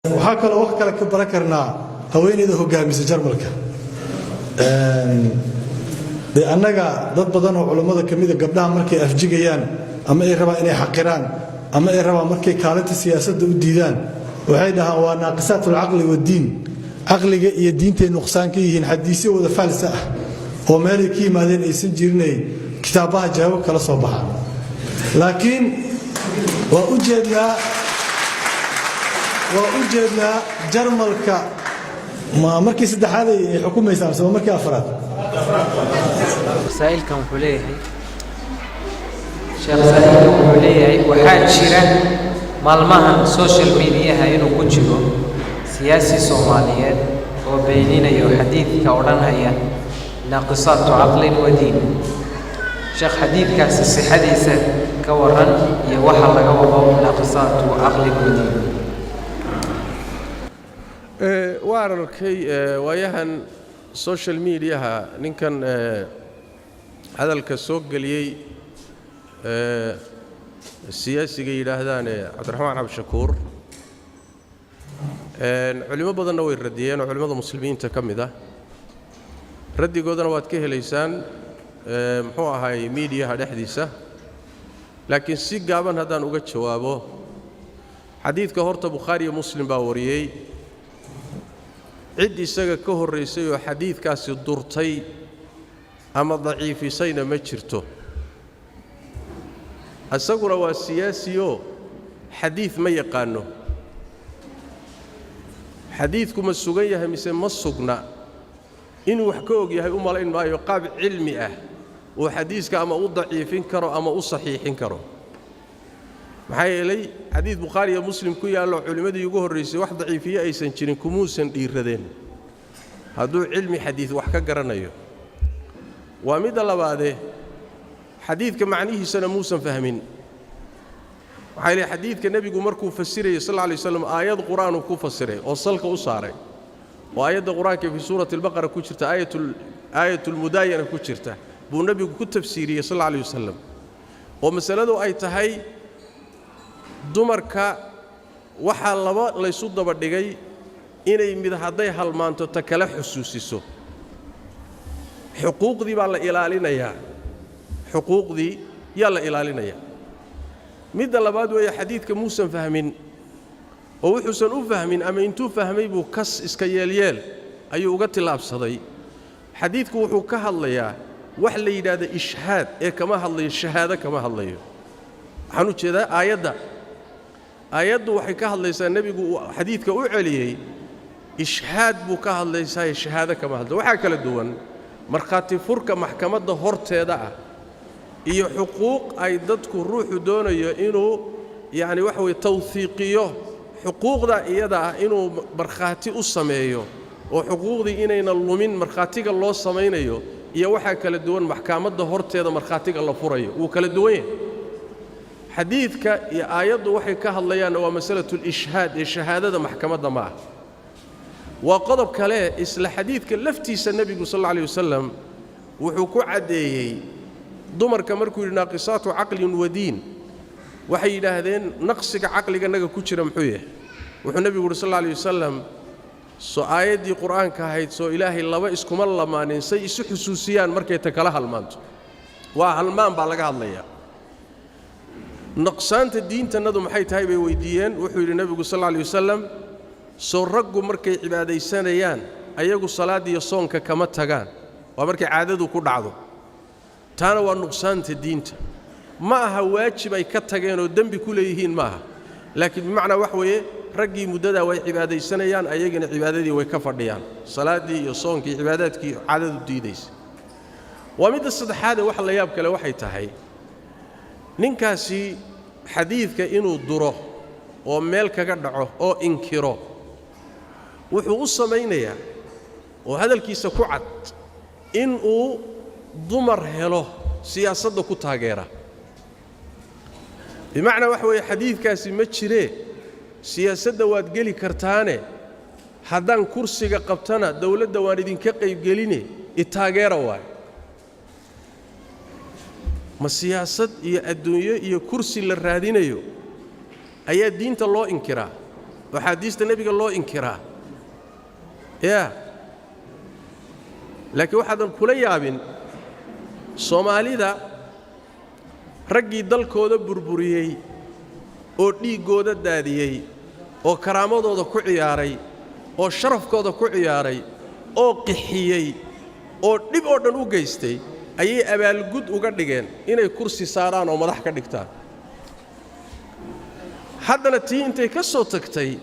Waxaa kaloo wax kale ka baran karnaa haweeneyda hogaamisa Jarmalka. Dee annaga dad badan oo culummada ka mida gabdhaha markay afjigayaan ama ay rabaan inay xaqiraan ama ay rabaan markay kaalinta siyaasadda u diidaan, waxay dhahaan waa ناقصات العقل والدين, caqliga iyo diintay nuqsaan ka yihiin, xadiisyo wada faalsa ah oo meelay ka yimaadeen aysan jirinay kitaabaha jawaab kala soo baxaan. Laakiin waa u jeednaa Jarmalka ma markii saddexaad ay xukumaysaa mise waa markii afraad? Saa'ilkan wuxuu leeyahay, sheekh, saa'ilkan wuxuu leeyahay, waxaa jira maalmahan social mediaha inuu ku jiro siyaasi Soomaaliyeed oo beeninayo xadiidka odhanaya ناقصات عقل ودين. Sheekh, xadiidkaasi sixadiisa ka waran iyo waxa laga wado ناقصات عقل ودين? Waan arkay waayahan social mediaha ninkan hadalka soo geliyey, siyaasiga yidhaahdaan Cabdiraxmaan Cabdishakuur. Culimo badanna way radiyeen oo culimmada Muslimiinta ka mid ah. Raddigoodana waad ka helaysaan, muxuu ahaay, miidiyaha dhexdiisa. Laakiin si gaaban haddaan uga jawaabo, xadiidka horta Bukhaari iyo Muslim baa wariyey. Cid isaga ka horraysay oo xadiidkaasi durtay ama daciifisayna ma jirto. Isaguna waa siyaasiyoo xadiid ma yaqaanno. Xadiidku ma sugan yahay mise ma sugna inuu wax ka og yahay u malayn maayo qaab cilmi ah uu xadiiska ama u daciifin karo ama u saxiixin karo. Maxaa yeelay, xadiid Bukhaari iyo Muslim ku yaallo, culimmadii ugu horraysay wax daciifiye aysan jirin, kumuusan dhiiradeen hadduu cilmi xadiid wax ka garanayo. Waa midda labaadee, xadiidka macnihiisana muusan fahmin. Maxaa yeelay, xadiidka nebigu markuu fasirayay sal alla alay waslam, aayad Qur-aanuu ku fasiray oo salka u saaray, oo aayadda Qur-aanka fii suurati Albaqara ku jirta, aayatulmudaayana ku jirta, buu nebigu ku tafsiiriyey sal alla alay wasalam, oo masaladu ay tahay dumarka waxaa laba laysu daba dhigay inay mid hadday halmaanto ta kala xusuusiso. Xuquuqdii baa la ilaalinayaa, xuquuqdii yaa la ilaalinayaa. Midda labaad weeye, xadiidka muusan fahmin, oo wuxuusan u fahmin ama intuu fahmay buu kas iska yeelyeel ayuu uga tillaabsaday. Xadiidku wuxuu ka hadlayaa wax la yidhaahda ishhaad ee kama hadlayo shahaado, kama hadlayo. Waxaan u jeedaa aayadda. Aayaddu waxay ka hadlaysaa, nebigu uu xadiidka u celiyey, ishhaad buu ka hadlaysaa, shahaado kama hadlayo. Waxaa kala duwan markhaati furka maxkamadda horteeda ah iyo xuquuq ay dadku ruuxu doonayo inuu, yacni waxa weye, tawhiiqiyo xuquuqda iyada ah, inuu markhaati u sameeyo oo xuquuqdii inayna lumin markhaatiga loo samaynayo, iyo waxaa kala duwan maxkamadda horteeda markhaatiga la furayo. Wuu kala duwan yahay. Xadiidka iyo aayaddu waxay ka hadlayaanna waa masalatu lishhaad ee shahaadada maxkamadda ma ah. Waa qodob kale. Isla xadiidka laftiisa nebigu sal alla alay wasalam wuxuu ku caddeeyey dumarka markuu yidhi ناقصات عقل ودين. Waxay yidhaahdeen, naqsiga caqliganaga ku jira muxuu yahay? Wuxuu nebigu yidhi sal alla alay wasalam, soo aayaddii Qur'aanka ahayd, soo Ilaahay laba iskuma lamaanin say isu xusuusiyaan markay ta kala halmaanto? Waa halmaan baa laga hadlayaa. Nuqsaanta diintannadu maxay tahay bay weyddiiyeen. Wuxuu yidhi nebigu sal alla alay wasalam, soo raggu markay cibaadaysanayaan ayagu salaaddiiyo soonka kama tagaan? Waa markay caadadu ku dhacdo. Taana waa nuqsaanta diinta. Ma aha waajib ay ka tageen oo dembi ku leeyihiin ma aha, laakiin bimacnaa wax weeye, raggii muddadaa way cibaadaysanayaan, ayagana cibaadadii way ka fadhiyaan, salaaddii iyo soonkii, cibaadaadkii caadadu diidaysa. Waa midda saddexaadee, wax la yaab kale waxay tahay, ninkaasi xadiidka inuu duro oo meel kaga dhaco oo inkiro wuxuu u samaynayaa, oo hadalkiisa ku cad, inuu dumar helo siyaasadda ku taageera. Bimacnaa waxa weeye, xadiidkaasi ma jiree, siyaasadda waad geli kartaane, haddaan kursiga qabtana dawladda waan idinka qaybgeline, i taageera waayo. Ma siyaasad iyo adduunyo iyo kursi la raadinayo ayaa diinta loo inkiraa? Oo axaadiista nebiga loo inkiraa yaa. Laakiin waxaadan kula yaabin Soomaalida raggii dalkooda burburiyey oo dhiiggooda daadiyey oo karaamadooda ku ciyaaray oo sharafkooda ku ciyaaray oo qixiyey oo dhib oo dhan u geystay ayay abaalgud uga dhigeen inay kursi saaraan oo madax ka dhigtaan. Haddana tii intay ka soo tagtay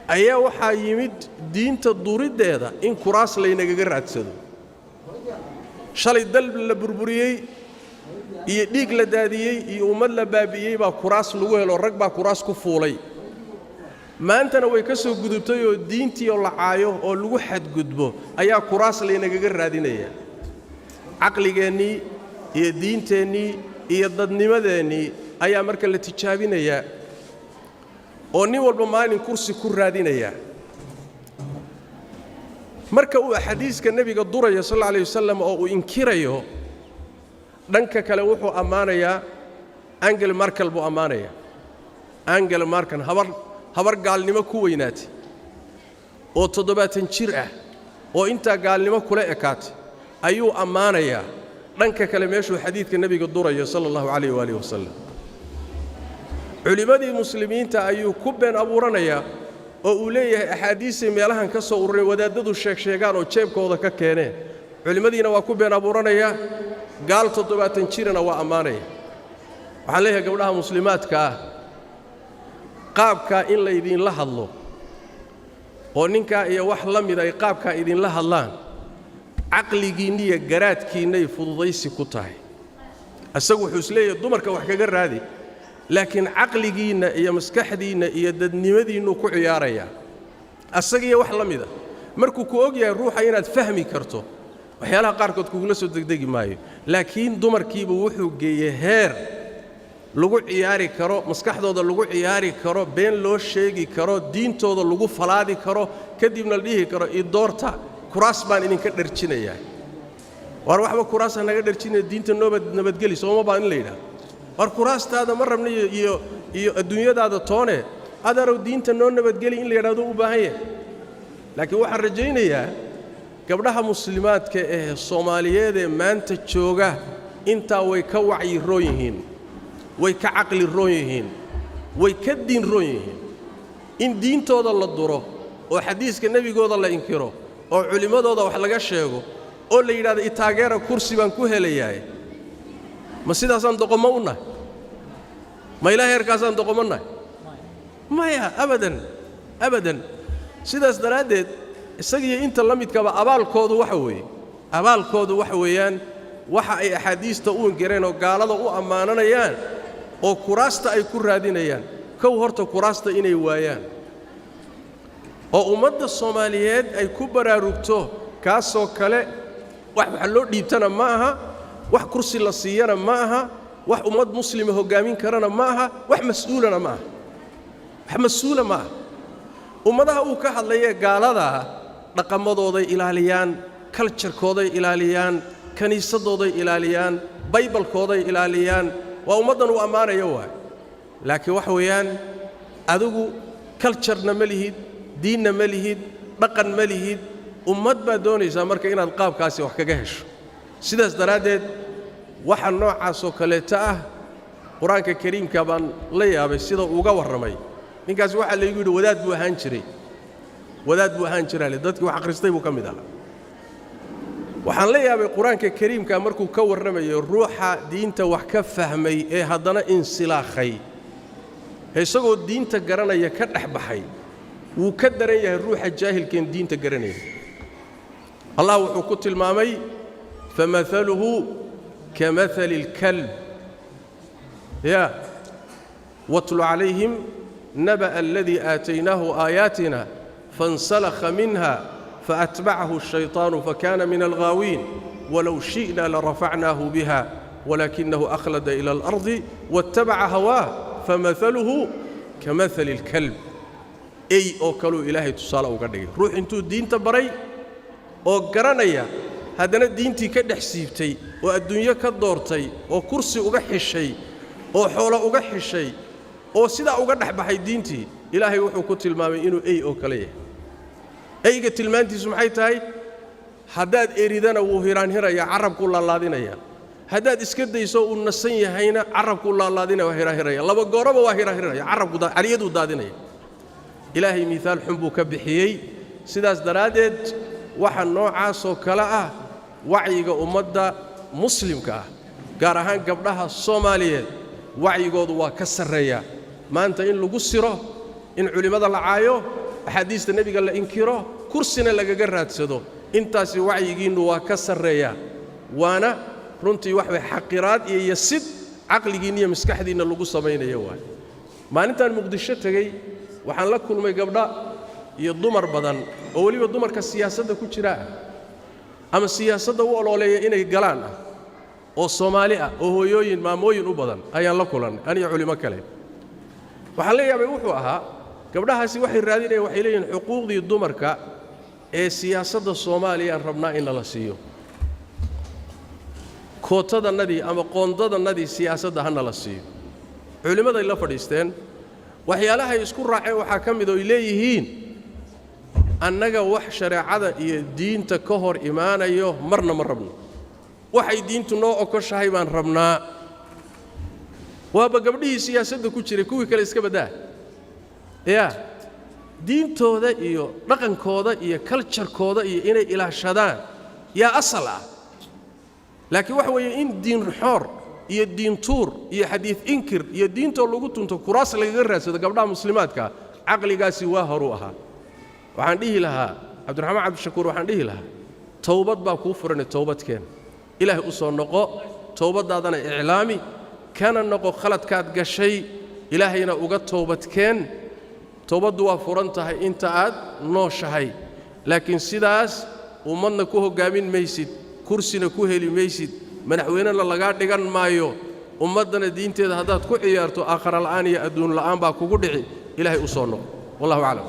ayaa waxaa yimid diinta duriddeeda in kuraas laynagaga raadsado. Shalay dal la burburiyey iyo dhiig la daadiyey iyo ummad la baabi'iyey baa kuraas lagu helo, rag baa kuraas ku fuulay. Maantana way ka soo gudubtay oo diintii oo la caayo oo lagu xadgudbo ayaa kuraas laynagaga raadinaya. Caqligeennii iyo diinteennii iyo dadnimadeennii ayaa marka la tijaabinayaa oo nin walba maalin kursi ku raadinayaa. Marka uu xadiiska nebiga durayo sal alla alayh wasalam oo uu inkirayo, dhanka kale wuxuu ammaanayaa Angela Merkel buu ammaanayaa. Angela Merkel, habar gaalnimo ku weynaatay oo 70 jir ah oo intaa gaalnimo kula ekaatay ayuu ammaanayaa. Dhanka kale meeshuu xadiidka nebiga durayo sala allahu calayh waaalih wasalam, culimmadii muslimiinta ayuu ku been abuuranayaa oo uu leeyahay axaadiisay meelahan ka soo ururay wadaaddadu sheegsheegaan oo jeebkooda ka keeneen. Culimmadiina waa ku been abuuranayaa, gaal 70 jirana waa ammaanaya. Waxaan leeyahay gabdhaha muslimaadka ah, qaabkaa in laydinla hadlo oo ninkaa iyo wax la mid ay qaabkaa idinla hadlaan, caqligiinniyo garaadkiinnay fududaysi ku tahay. Isagu wuxuu isleeyahay dumarka wax kaga raadi, laakiin caqligiinna iyo maskaxdiinna iyo dadnimadiinnuu ku ciyaarayaa asagiiyo wax la mida. Markuu ku og yahay ruuxa inaad fahmi karto, waxyaalaha qaarkood kugula soo degdegi maayo. Laakiin dumarkiibu wuxuu geeyey heer lagu ciyaari karo, maskaxdooda lagu ciyaari karo, been loo sheegi karo, diintooda lagu falaadi karo, kadibna la dhihi karo idoorta, kuraas baan idinka dharjinayaa. Waar waxba kuraas ha naga dharjinaya, diinta nooba nabadgeli sooma baan in la yidhaha. War kuraastaada ma rabna iyo adduunyadaada toone, adarow diinta noo nabadgeli in la yidhahdo u baahan yahay. Laakiin waxaan rajaynayaa gabdhaha muslimaadka ee Soomaaliyeed ee maanta jooga intaa way ka wacyi roon yihiin, way ka caqli roon yihiin, way ka diin roon yihiin. In diintooda la duro oo xadiiska nebigooda la inkiro oo culimmadooda wax laga sheego oo la yidhahdo itaageera, kursi baan ku helayaay, ma sidaasaan doqommo u nahay? Ma ilaa heerkaasaan doqommo nahay? Maya, abadan, abadan. Sidaas daraaddeed isagiyo inta la midkaba abaalkoodu waxa weeye, abaalkoodu waxa weeyaan waxa ay axaadiista u inkireen oo gaalada u ammaananayaan oo kuraasta ay ku raadinayaan. Kow horta kuraasta inay waayaan oo ummadda Soomaaliyeed ay ku baraarugto kaasoo kale wax loo dhiibtana ma aha, wax kursi la siiyana ma aha, wax ummad muslima hoggaamin karana ma aha, wax mas-uulana ma aha, wax mas-uula ma aha. Ummadaha uu ka hadlayee gaaladaa dhaqamadooday ilaaliyaan, culture-kooday ilaaliyaan, kiniisadooday ilaaliyaan, baybalkooday ilaaliyaan. Waa ummaddan uu ammaanayo waay. Laakiin waxa weeyaan adigu culture-na ma lihid, diinna ma lihid, dhaqan ma lihid. Ummad baad doonaysaa marka inaad qaabkaasi wax kaga hesho. Sidaas daraaddeed waxa noocaasoo kaleeta ah Qur-aanka Kariimka baan la yaabay sida uga warramay ninkaasi. Waxaa laygu yidhi wadaad buu ahaan jiray, wadaad buu ahaan jiraale, dadkii wax akhristay buu ka mid ahaa. Waxaan la yaabay Qur-aanka Kariimka markuu ka warramayo ruuxa diinta wax ka fahmay ee haddana insilaakhay, isagoo diinta garanaya ka dhex baxay, wuu ka daran yahay ruuxa jaahilkeen diinta garanaya. Allah wuxuu ku tilmaamay فمثله كمثل الكلب يا واتل عليهم نبأ الذي آتيناه آياتنا فانسلخ منها فأتبعه الشيطان فكان من الغاوين ولو شئنا لرفعناه بها ولكنه أخلد إلى الأرض واتبع هواه فمثله كمثل الكلب. Ey oo kaluu Ilaahay tusaale uga dhigay ruux intuu diinta baray oo garanaya haddana diintii ka dhex siibtay oo adduunyo ka doortay oo kursi uga xishay oo xoolo uga xishay oo sidaa uga dhex baxay diintii. Ilaahay wuxuu ku tilmaamay inuu ey oo kale yahay. Eyga tilmaantiisu maxay tahay? Haddaad eridana wuu hiraanhirayaa, carabkuu laalaadinayaa. Haddaad iska dayso uu nasan yahayna carabkuu laalaadinaya, waa hiraanhiraya. Laba gooroba waa hiraanhiraya, carabku caliyaduu daadinaya. Ilaahay miihaal xun buu ka bixiyey. Sidaas daraaddeed waxa noocaasoo kale ah wacyiga ummadda muslimka ah, gaar ahaan gabdhaha Soomaaliyeed, wacyigoodu waa ka sarreeyaa. Maanta in lagu siro, in culimmada la caayo, axaadiista nebiga la inkiro, kursina lagaga raadsado, intaasi wacyigiinnu waa ka sarreeyaa. Waana runtii wax way xaqiraad iyo yasid caqligiinna iyo maskaxdiinna lagu samaynayo waay. Maalintaan Muqdisho tegey waxaan la kulmay gabdha iyo dumar badan oo weliba dumarka siyaasadda ku jira ah ama siyaasadda u ololeeya inay galaan ah, oo Soomaali ah, oo hooyooyin maamooyin u badan ayaan la kulannay, aniyo culimo kale. Waxaan la yaabay wuxuu ahaa gabdhahaasi waxay raadinayaan, waxay leeyihiin xuquuqdii dumarka ee siyaasadda Soomaaliya aan rabnaa in nala siiyo, kootadannadii ama qoondadannadii siyaasadda ha nala siiyo. Culimmaday la fadhiisteen, waxyaalahay isku raaceen waxaa ka mid oo ay leeyihiin annaga wax shareecada iyo diinta ka hor imaanayo marna ma rabno, waxay diintu noo okoshahay baan rabnaa. Waaba gabdhihii siyaasadda ku jiray, kuwii kale iska baddaa. Yaa diintooda iyo dhaqankooda iyo culture-kooda iyo inay ilaashadaan yaa asal ah, laakiin waxa weeye in diin xoor iyo diin tuur iyo xadiid inkir iyo diintoo lagu tunto kuraas lagaga raadsado gabdhaha muslimaadka, caqligaasi waa horuu ahaa. Waxaan dhihi lahaa Cabdiraxmaan Cabdishakuur, waxaan dhihi lahaa towbad baa kuu furane, towbadkeen, Ilaahay u soo noqo, towbaddaadana iclaami, kana noqo khaladkaad gashay, Ilaahayna uga towbadkeen. Towbaddu waa furan tahay inta aad nooshahay, laakiin sidaas ummadna ku hoggaamin maysid, kursina ku heli maysid, madaxweynena lagaa dhigan maayo. Ummaddana diinteeda haddaad ku ciyaarto, aakhara la'aan iyo adduun la'aan baa kugu dhici. Ilaahay u soo noqo. Wallahu aclam.